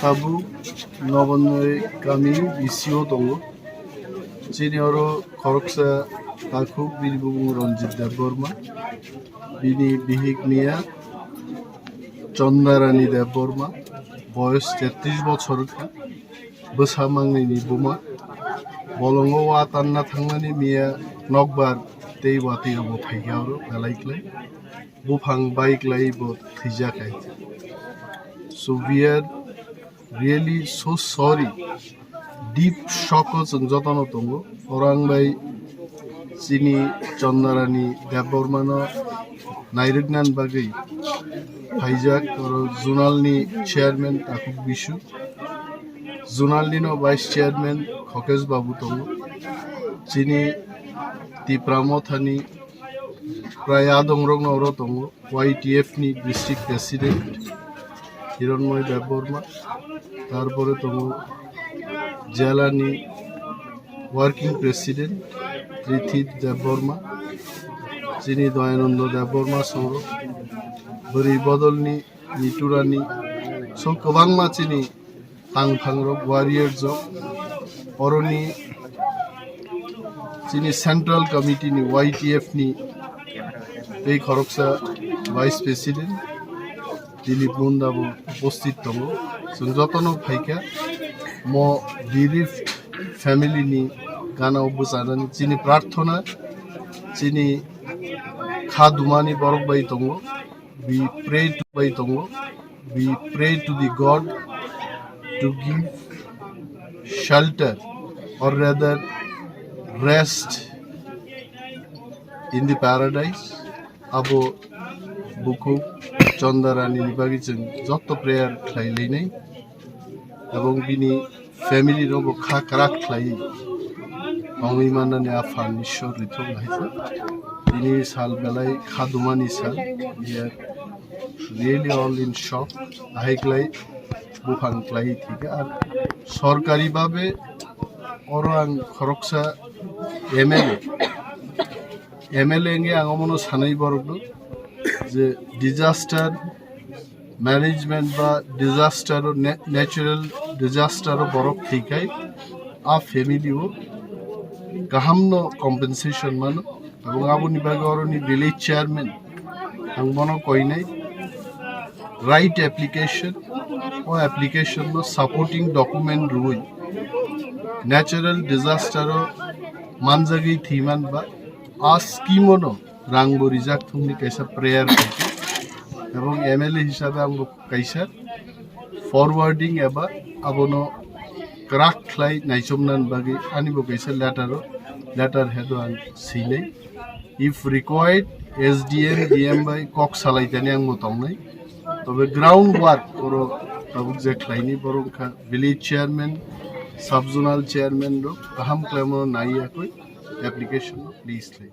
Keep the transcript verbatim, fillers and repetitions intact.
Tabuk Nobonnoi kami B C o tongo. Chini oro khoroksa takhuk, bini bumung Ranjit Debbarma. Bini bihik miya Chandarani Debbarma, boyos tetris bochor wngkha. Bwsa mangnini buma. Bolongo wa tanna thangnani miya nokbar tei watwi abo phaikha oro belai klai. Buphang bai klai bo thwijak hai. So we are really so sorry. Deep shock o chwng jotono tongo. Oro ang bai chini Chandarani Debbarmano nairwknani bagwi phaijak, oro zonal ni chairman Takhuk Bisu, zonal nino vice chairman Khokesh Babu tongo, chini Tipra Mothani prai adongrokno oro tongo. Y T F ni district president Hiranmoy Debbarma, tarpore tongo jela ni working president Rithi Debbarma, chini Dayananda Debbarma soro, bwrwi bodol ni Niturani, so kwbangma chini tangphangrok, warriors rok, oroni chini central committee ni Y T F ni tei khoroksa vice president Dilip Munda bo upasthit tongo. Chwng jotono phaikha mo bereaved family ni gana o bwchanani chini prarthana, chini kha dumani borok bai tongo. We pray to bai tongo. We pray to the God to give shelter or rather rest in the paradise. Abo bukhuk Chandarani ni bagwi chwng joto prayer khlai lainai. Ebong bini family rok bo kha kwrak khlai tongwi mannani a phan Ishwar rithok hai se. Bini sal belai kha dumani sal. We are really all in shock. Ahai klai buphang klai thika. Ar sorkari babe oro ang khoroksa M L A, M L A wngwi ang omono sanai borok do je disaster management ba disaster o na-, natural disaster o borok thwikhai a family o kaham no compensation mano. Ebong aboni bagwi oroni village chairman ang bono koinai right application, o application no supporting document rwui natural disaster o manjagwi thwiman ba a scheme o no rang bo rijak thungni kaisa prayer khaikhe. Ebong M L A hisabe ang bo kaisa forwarding eba abono kwrak khlai naichomnani bagwi ani bo kaisa letter o, letter head o ang swinai. If required, S D M, D M bai kok salai tani ang bo tongnai. Tobe ground work oro tabuk je khlaini borok kha village chairman, sub zonal chairman rok kaham khlaimo nai yakwi application rok list khlai.